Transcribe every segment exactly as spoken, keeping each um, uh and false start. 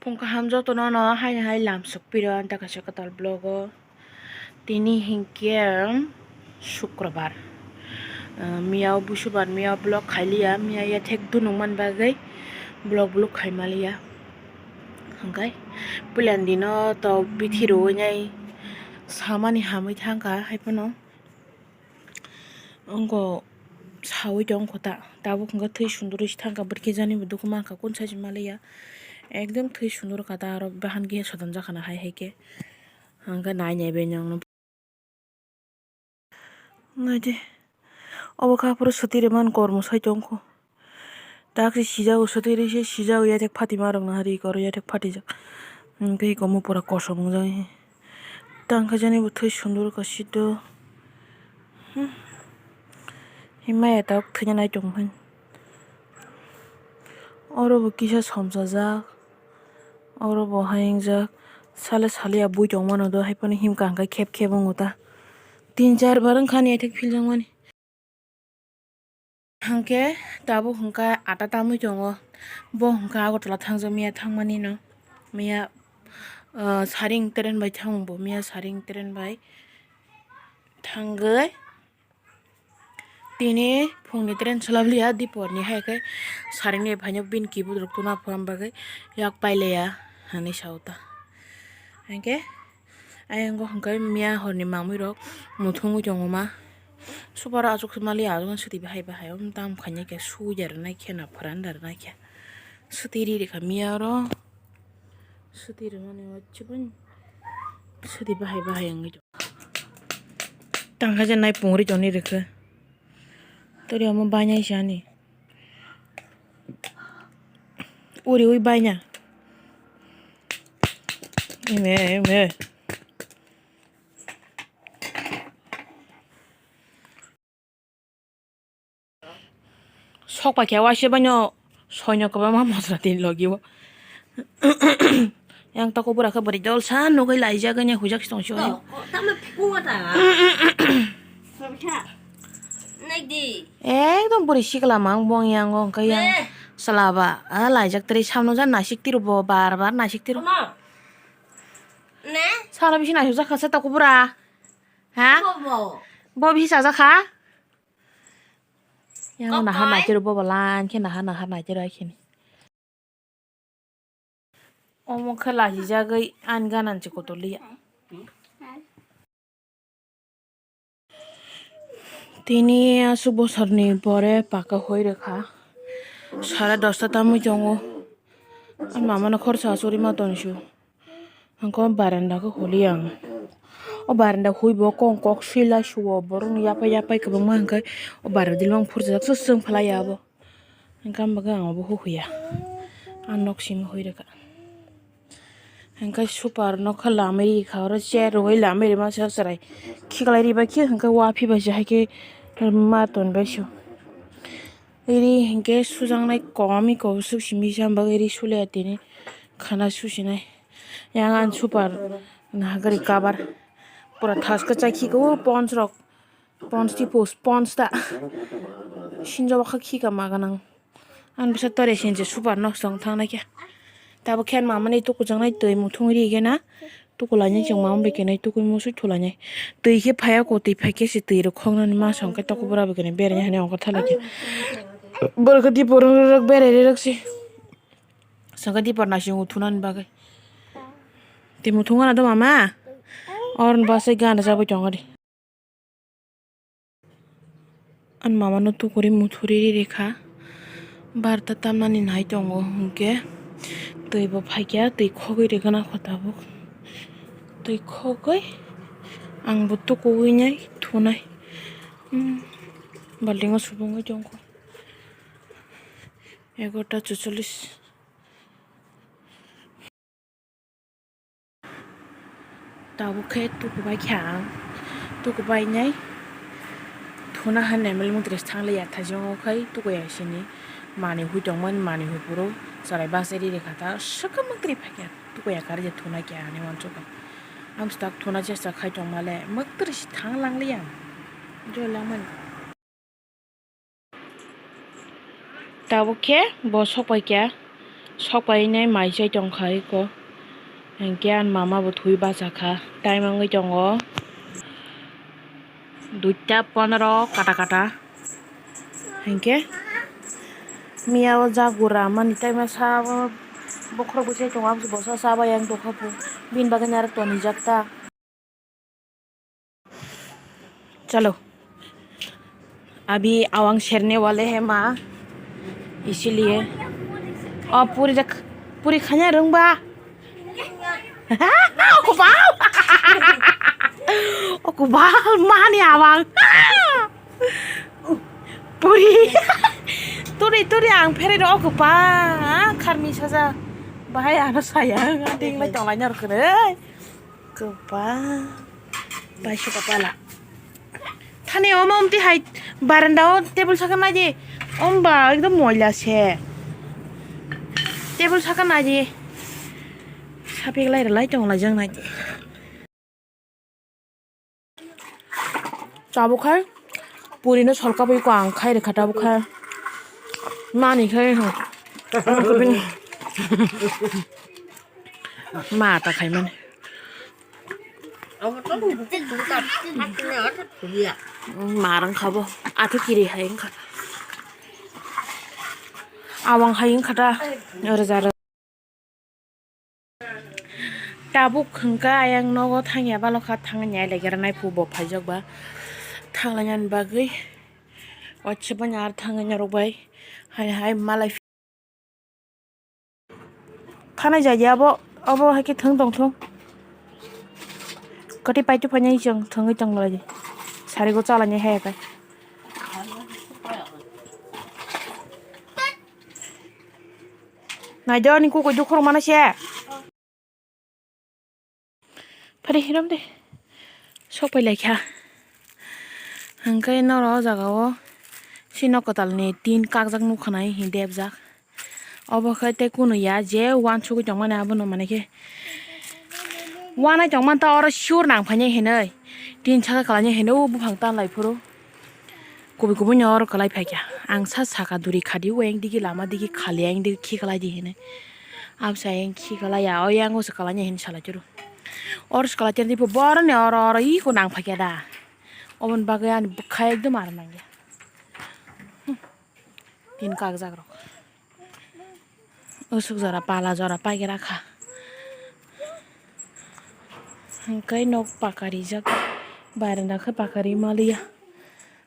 Phung kaham jotono no haini hai lam sukpiro ang ta kaisa kwtal vlog o. Tini hinkhe sukrobar. Ah, miyao busubar miyao vlog khailiya, miya yathek dunung man bagwi vlog vlog khaimaliya. Hwnkhe puila dino to bithi rwui nai samani hamwi thangkha haiphano. Wngkha saui tongkha ta, tabuk hwnkhe thwi sundurwi se thangkha, bwrwi khe jani bo dukhu mankha, kun sachi maliya, ekdom thwi sundur kha ta, aro bahan khe sodom jakha na hai hai khe, hwnkhe nai nai bai nang no. Naidi, obo kha aphuru swtwi rwmani kormo sai tongkho. Dak se sijago, swtwi rwi se sijago, yathek phatima rok no hari koro yathek phatijak. Hwnkhe iko omo pura kosom wngjak. Tangkha jani bo thwi sundor kha sito. Hmm. Himaya tok thwina nai tong phai. Oro bo kisa somsajak. Oro bo hai wngjak. Sale saliya bui tong mano do, hai phano himkha hwnkhe khep khep wngo ta. Tin char bar wngkha ani yathek philjakmani. Hwnkhe tabuk hwnkha ata tamwi tongo. Bo hwnkha Agartala thangjak miya thangmani no. Miya, ah, saring train bai thang bo, miya saring train bai thangwi tini phungni train swlabliya, diporni hai khe saringni phaino bini keyboard rok tuna pham bagwi yak pailaiya hinwi sao ta. Hinkhe. Ayang o hwnkhe miya horni mamwi rok muthungwi tongo ma. Super o achuk mali achuk swtwi bahai bahai o tam khaina khe suya rwna khe na phranda rwna khe swtwi ri rikha miya oro swtwi rwmani o chibun swtwi bahai bahai wngwi tongo. Tangkha je nai pungri tongni rikhe tori omo bainai se ani. Uri ui baina. Ime, ime. Sok paikha waise baino soino kwbangma mosra tini logi o. Yang toko bura khe bwrwi dolsa nugwi laijak ene hujak se tong si o. Oh, oh, tamo phikung ta. Nai di. Ekdom bwrwi sikla mang bong yang o hwnkhe yang. Eh. Chwla ba, ah, laijak tiri samno jan nasik tiro bo bar bar nasik tiro. Kono? Ne? Sara bisi nasik jakha se toko bura. Ha? Bo bo. Bo bisi chajak kha? Yang o nahar nai tiro bo bo lan khe nahar nahar nai tiro ai kheni. Omo khe lachijagwi ani gana se kotor liya. Tini aswk bosorni pore paka hoi rwkha. Sare dosta tamwi tongo. Ani mamano khorsa achugwi ma tonsu. Hwnkhe o baranda khe holi ang. O baranda hui bo kong kok swi lai su o borokni yapai yapai kwbangma hwnkhe o baranda dilo ang phurjak swswng phalai ya bo. Hwnkhe ang bo khe ang obo huhuya. Ang nok simi hui rwkha. Hwnkhe super nokha lamwi rikha, oro chair rwui lamwi rima se chwrai khiklai ribai khe hwnkhe uaphai bai se haikhe ma tonbai se. Ri hwnkhe sujaknai kom iko swk simi se, ang bagwi ri suliya tini khana susinai. Yang ang super nahagari cover pura thaskhe chai khiko o pons rok. Pons tipo, pons ta. Sinjo bakha khika maganang. Ang bisa tore sinje super nok song thangnai khe. Tabo khe mamani tukujaknai twi muthung ri khe na. Tukulainai chwng mama bai khenai tukui musui thulainai. Twi khe phaiya ko, twi phai khe se twi rok khoknani ma song khe toko bura bai khenai berai hani ongkha thala khe. Borok khe tipo rok berai ri rok se. Song khe tipo naising uthunani bagwi. Twi muthung gana do mama. Oroni bwsai gana jagwi tongo de. Ani mamano tukuri muthuri ri rikha. Barta tamnani nai tongo hwnkhe twi bo phaikya, twi khogwi rikha nakho tabuk. Twi khogwi ang bo tukuwi nai thunai. Hmm. Baltingo subungwi tongkho. Egarota chucholish. Tabuk khe tukubai kha ang, tukubai nai thuna han M L mungtres thangliya thajingo khai tukuya sini manwi hui tongmani, manwi hui phuru chwrai bachai ri rikha ta swkang mungtri phaikha tukuya karwi thuna khe ani wansukha. Ang swtak thuna chesta khai tongmale mungtri se thang langliya, joi langmani. Tabuk khe bo sok pai kha, Sok painai mai chai tong kha eko. Hinkhe ani mama bo thwi bacha kha. Time wngwi tongo duita pondro kata kata. Hinkhe miya o jagura mani time sa o bokhorok bwsai tongo, aboni bosa cha bai ang tongkha pho. Bini bagwi narwk tonijak ta. चलो, अभी आवांग शेरने वाले हैं माँ, इसीलिए। और पूरी देख, पूरी खाना रूंगा। Okubal, okubal, mani awang. Puri. Turi, turi, ang phere ro okubal. Kharmi saja. Bahai ano sayang, ading lai tonglai nor kene. Kwbang. Bai suka pala. Thani omo omti hai baranda o table saka naidi. Omba ekdom moila se. Table saka naidi. Sapik lai rwlai tong lai jang naidi. Tabuk khai puri no sol kabui ko ang khai rwkha tabuk khai. Mani khai. Ma ta khai mani. Marang khabo. Athu kiri hai wngkha. Awang hai wngkha ta. Rwja rwja. Tabuk hwnkha ayang nogo thangya balokha thangya lai gira nai phu bo phaijak ba. Thanglainani bagwi. Waisa bani ar thangwi norok bai. Hai hai malai. Thanai jai ya abo, abo hai khe thwng tong thung. Kati paitu phanya chwng thwngwi tong lai di. Sari go chala ni hai kai. Nai do ni kukui dukhor mana se. Phari hiram de. Sok pai lai kha. Hingke noro o jaga o si nok kwtal ni tin kakjak nukha nai hi debjak. Obo khe tei kunu ya je uansugui tongmani abono manwi khe uanai tongmani ta oro sure nang phainai hinwi tin saka kwlainai hinwi o buphang tanlai phuru. Kubui kubui no oro kwlai phaikha. Ang sa saka duri khadi, o yang digi lama digi khali, yang digi khiklai di hinwi. Absa yang khiklai ya, o yang o se kwlainai hinwi salai churu. Oro se kwlai churu dibo boroni oro oro iko nang phaikha da. Oboni bagwi ani bwkha ekdom aro nangya. Hmm. Tin kakjak rok. Usuk jora pala jora paigra kha. Hingke nok paka rijak. Barenda khe paka ri maliya.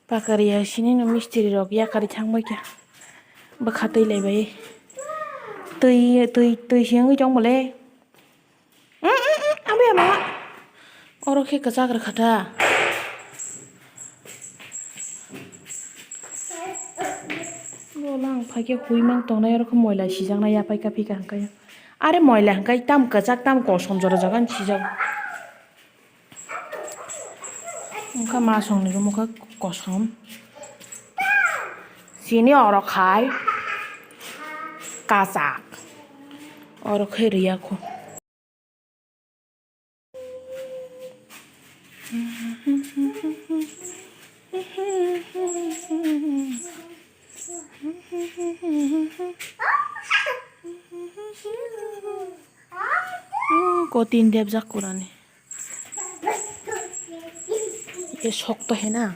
Paka riya sini no mistiri rok yakari thang bai kha. Bwkha twi lai bai. Twi, twi, twi se wngwi tong bole. Mm, mm, mm, abo ya mama. Oro khe kwchak rwkha ta. Bo lang phai khe hui mang tongnai, oro khe moila sijaknai ya pai ka phi ka hwnkhe. Are moila hwnkhe tam kwchak tam kosom jora jaga ni sijak. Wngkha masongni room khe kosom. Chini oro khai kachak. Oro khe riya kho. Kotin debjak kurani. Ye shokto hai na,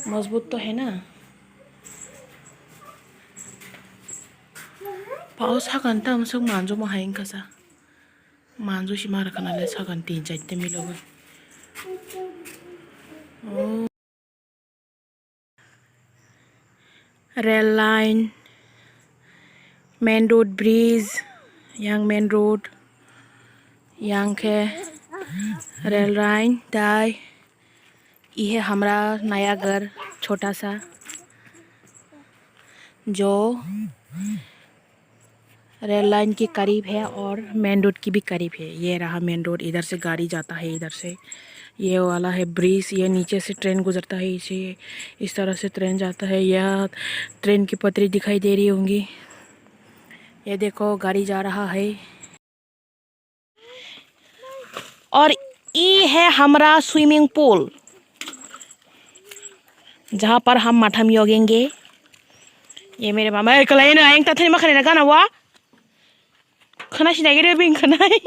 majbut to hai na. Pao sakan ta mwswk manjuma hai wngkha sa. Manju si ma rwkha nale sakan tin charta milogwi. Oh. Rail line, main road bridge, yang main road, yang khe rail line, tai ihe hamra naya ghar chota sa jo rail line के करीब है और main road की भी करीब है। ये रहा मेन रोड, इधर से गाड़ी जाता है, इधर से ये वाला है ब्रिज, ये नीचे से ट्रेन गुजरता है, इसे इस तरह से ट्रेन जाता है। यह ट्रेन की पटरी दिखाई दे रही होंगी। ये देखो, गाड़ी जा रहा है। और ये है हमारा स्विमिंग पूल, जहाँ पर हम माठा में योगेंगे। ये मेरे मामा, ए, कलाई ना, आयंग तथनी मखने ना गाना हुआ। Khwna sinai khe bini khwnai.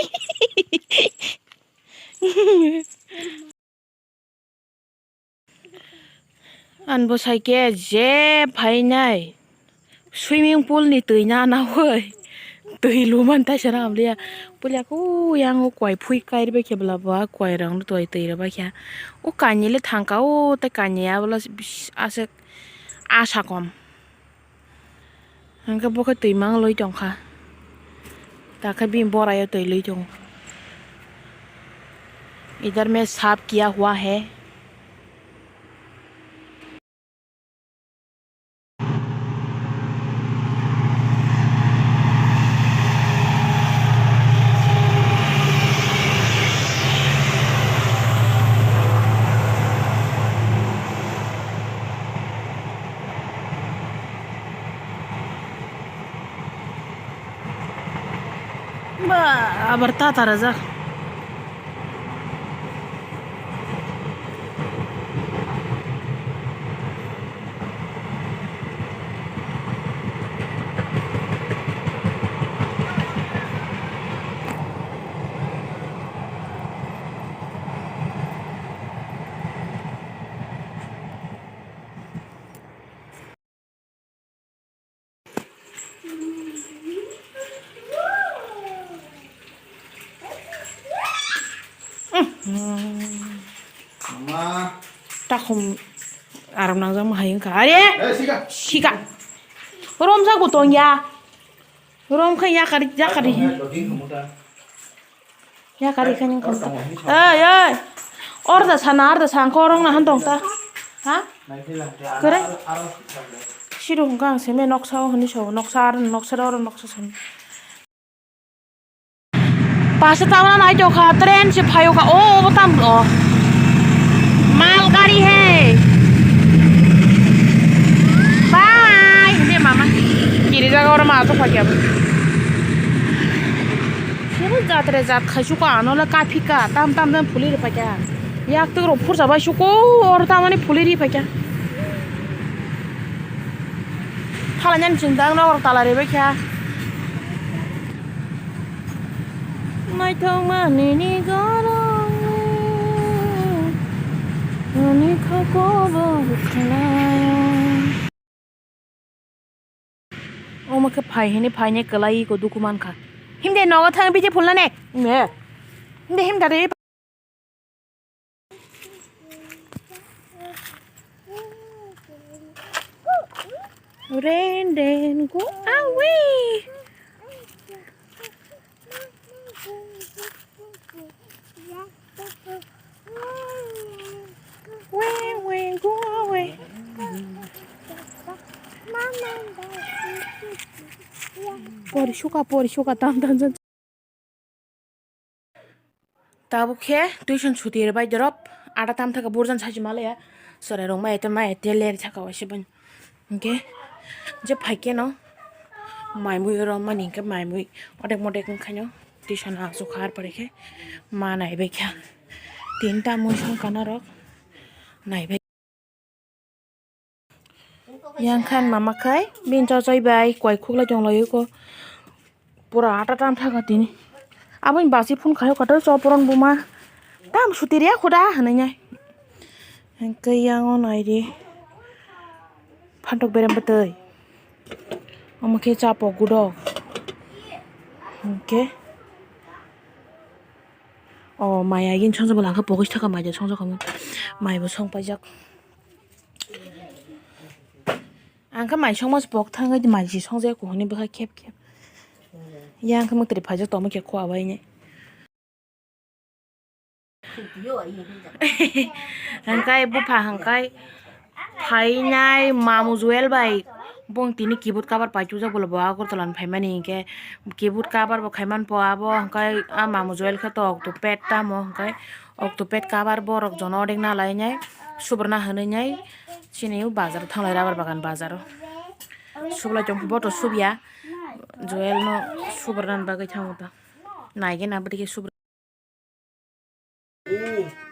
Ani bwsai khe je phainai swimming pool ni twi nanaui twi luman taisa na hamliya. Puila khe yang o kwai phui kairwi khe bwla bo a kwai rok no twi twi rwbai kha. O kainwi le thang ka o tei kainwi a bwla aswk asa kom. Hwnkhe bo khe twi mang lwi tong kha. Takhe bini borai o twi lwi tongo. इधर में सांप किया हुआ है। Ba, abar ta tara jak. Mama. Takhum aram nangjak ma hai wngkha. Are? Eh, sika. Sika. Romjak bo tong ya. Rom khe yakari, yakari. Yakari khe nang khe. Oi, oi. Orda sana, orda sa, ang korong na han tong ta. Ha? Kore? Siru hwnkha ang seme noksa o hwnwi sao, noksa aro noksa aro noksa seme. Pasa tamna nai tong kha, train se phaio kha, o, o tam o. Mal gari he. Bye, hinde mama. Kiri jaga oro ma aswk phai khe. Sero jatre jat khai suka ano le kaphi ka, tam tam tam phuli ri phai kha. Yak tuk rok phursa bai suko, oro tamani phuli ri phai kha. Thala nyan ching dang nok rok tala ri bai kha. Naithok manini gorong, ani kha kobo khlaio. Omo khe phai hini phaini kwlai ko duku mankha. Himde nogo thang biji phulna ne. Ne. Himde himda de. Rain, rain, go away. Wee, wee, go away. Pori suka, pori suka, tam, tam, tam. Tabuk khe tuition suti rwbai dorop, ada tam thaka burjan sachi malaya, chwrai rok maya tei maya tei ler thaka waisa bani. Hinkhe je phaikhe no mai mui oro mani hinkhe mai mui odek modek wngkhaino tuition aswk har pore khe ma naibai kha. Tinta mui song kana rok naibai. Yang khan mama khai bini chachai bai kwai khuklai tong lai ko. Pura ata tam thaka tini. Aboni basi phone khayo kato choporon buma. Tam suti ria khuda hwnwi nai. Hwnkhe yang o nai di. Phantok berem bwtwi. Omo khe chapok gudok. Hwnkhe. O mai agin songjak bo langkha pokis thaka mai de songjak kamo. Mai bo song paijak. Ang khe mai songma se pok thang di mai si songjak kuhuni bwkha khep khep. Ya ang khe mwtri phaijak tongma khe khua bai ni. Hwnkhe bupha hwnkhe phainai mamu Joel bai bong tini keyboard cover pai chujak bolo bo Agartala ni phaimani hinkhe keyboard cover bo khaiman po abo hwnkhe a mamu Joel khe to octopad tamo hwnkhe octopad cover borok jono odek na lainai subrana hwnwi nai chini bazar thanglai rubber bagan bazaro sublai tong boto subya Joel no subrana bagwi thango ta naigena bwtwi khe subra.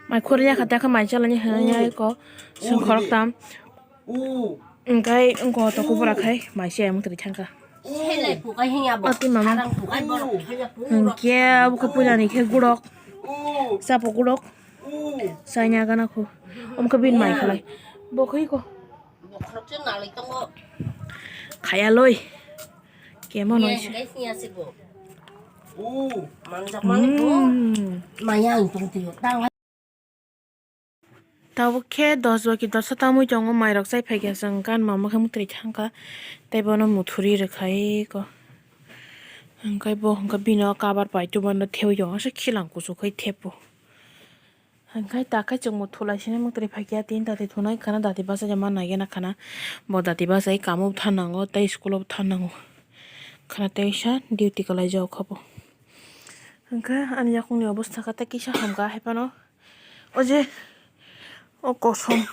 Mai khorya kha ta khe mai chalani hwnwi ko song khorok tam. Engkai engko to kubura khai mai se amuk twi thangkha. Ati mama. Hingke abo khe puila ni khe gurok. Chapo gurok. Chaya gana kho. Omo khe bini mai khlai. Bo khe ko. Khaya loi. Kemo noi. Maya ang tong tiyo. Tabuk khe dos ba ki dosa tamwi tongo, mairok chai phaikha chwng gan mama khe mwtwi thangkha tei bono muthuri rwkha eko. Hwnkhe bo hwnkhe bini o cover pai tubui no thewi tongo, aswk khilang kuchuk khai thepo. Hwnkhe takhai chwng muthulai sini mwtwi phaikha, tini dati thunai khana, dati bachai ma naigena khana, bo dati bachai kamo thanango tei school o thanango khana, teisa duty kwlaijak kha bo. Hwnkhe ani yakungni obostha khe tei kisa hamkha haiphano. O je, o kosom.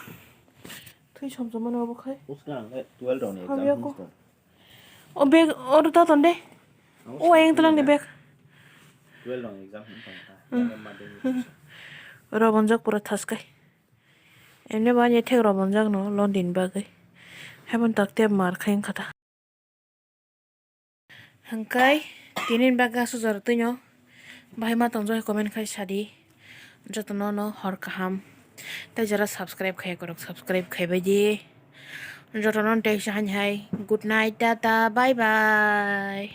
Twi somsomani obo khai. Uskang le twelve rokni exam Hamya ko. Hwnwi tong. O bag, oro ta tonde. Ang O ayang tlang ni bag. Twelve rokni exam hwnwi tong ta. Hmm. Yang ma dei ni. Robonjak pura thaskai. Emne ba ni thek robonjak no londin bagwi. Hebon tak te mar khai wngkha ta. Hwnkhe tini ni bagwi aswk jora twino bahai ma tongjak comment khai sadi. Jotono no hor kaham. Tei jara subscribe khai korok subscribe khai bai di. Jotono tei sa hai hai. Good night, tata, bye bye.